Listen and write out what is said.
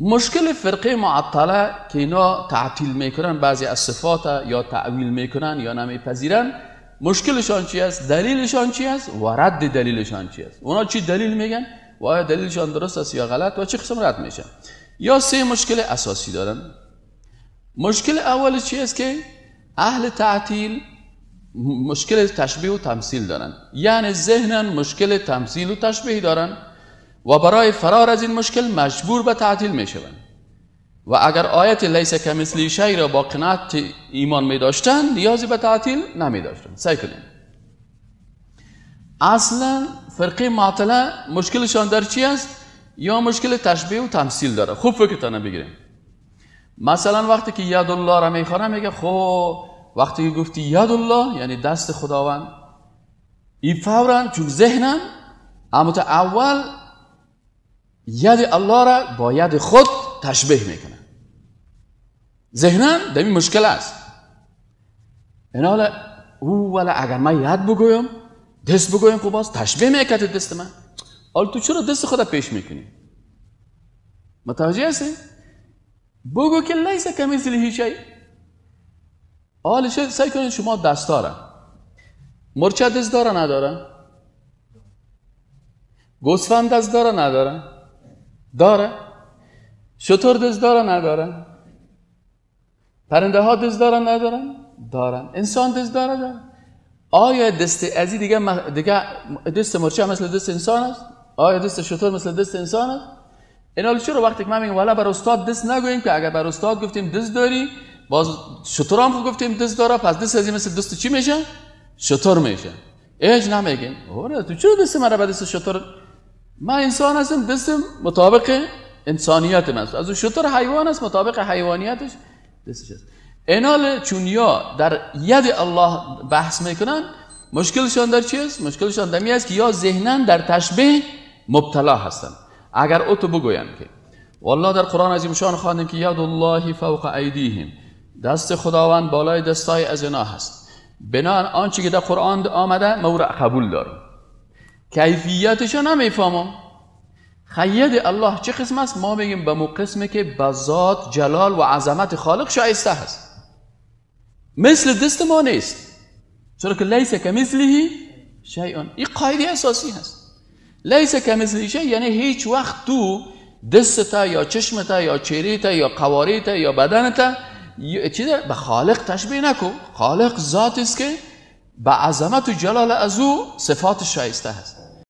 مشکل فرقه معطله که اینا تعطیل میکنن بعضی از صفات یا تعویل میکنن یا نمیپذیرن، مشکلشان چی است؟ دلیلشان چی است؟ و رد دلیلشان چی است؟ اونا چی دلیل میگن و آیا دلیلشان درست است یا غلط و چه قسم رد میشن؟ یا سه مشکل اساسی دارن. مشکل اول چی است که اهل تعطیل مشکل تشبیه و تمثیل دارن، یعنی ذهنا مشکل تمثیل و تشبیه دارن و برای فرار از این مشکل مجبور به تعطیل میشوند. و اگر آیت لیس کمثله شیء را با قناعت ایمان می داشتن نیازی به تعطیل نمی داشتن. سعی کنیم اصلا فرقه معطله مشکلشان در چی است؟ یا مشکل تشبیه و تمثیل داره. خوب فکرتان بگیریم. مثلا وقتی که ید الله را میخوانه میگه خب وقتی که گفتی ید الله یعنی دست خداوند، این فورا چون ذهنم اما تا اول ید الله را با ید خود تشبیه میکنه، ذهنم در این مشکل است. این حالا او ولی اگر من ید بگویم دست بگویم خب باز تشبیه میکنه دست من. حالا تو چرا دست خود پیش میکنی؟ متوجه هستی؟ بگو که لیس کمثله شیء. حالا سعی کنید شما دست داره، مرچه دست داره نداره؟ گوسفند دست داره نداره؟ داره. شتر دست داره نداره؟ پرنده ها دست داره ندارن؟ دارن. انسان دست داره داره. آیا دست ازی دیگه دست مرچه مثل دست انسان است؟ آیا دست شتر مثل دست انسان است؟ اینا چرا وقتی که من میگم والا بر استاد دست نگوییم، که اگر بر استاد گفتیم دست داری، باز شتر هم گفتیم دست داره، پس دست ازی مثل دست چی میشه؟ شتر میشه. ایج نمیگیم. آره تو چرا دست مرا به دست شتر؟ من انسان هستم، دستم مطابق انسانیت من است. از اون شتر حیوان است، مطابق حیوانیتش دستش است. اینال چون یا در ید الله بحث میکنن، مشکلشان در چی است؟ مشکلشان در می است که یا ذهنا در تشبیه مبتلا هستن. اگر او تو بگویم که والله در قرآن عظیم شان خواندیم که ید الله فوق ایدیهم، دست خداوند بالای دستای از اینا هست، بنابراین آنچه که در قرآن آمده ما او را قبول دارم، کیفیتش نمیفهمم. خید الله چه قسم است؟ ما میگیم به مو قسمی که به ذات جلال و عظمت خالق شایسته هست، مثل دست ما نیست، چرا که لیس کمثله شیء. این قاعده اساسی هست. لیس کمثله شیء یعنی هیچ وقت تو دستت یا چشمت یا چهرهت یا قواریت یا بدنت چیز به خالق تشبیه نکو. خالق ذات است که به عظمت و جلال از او صفات شایسته هست.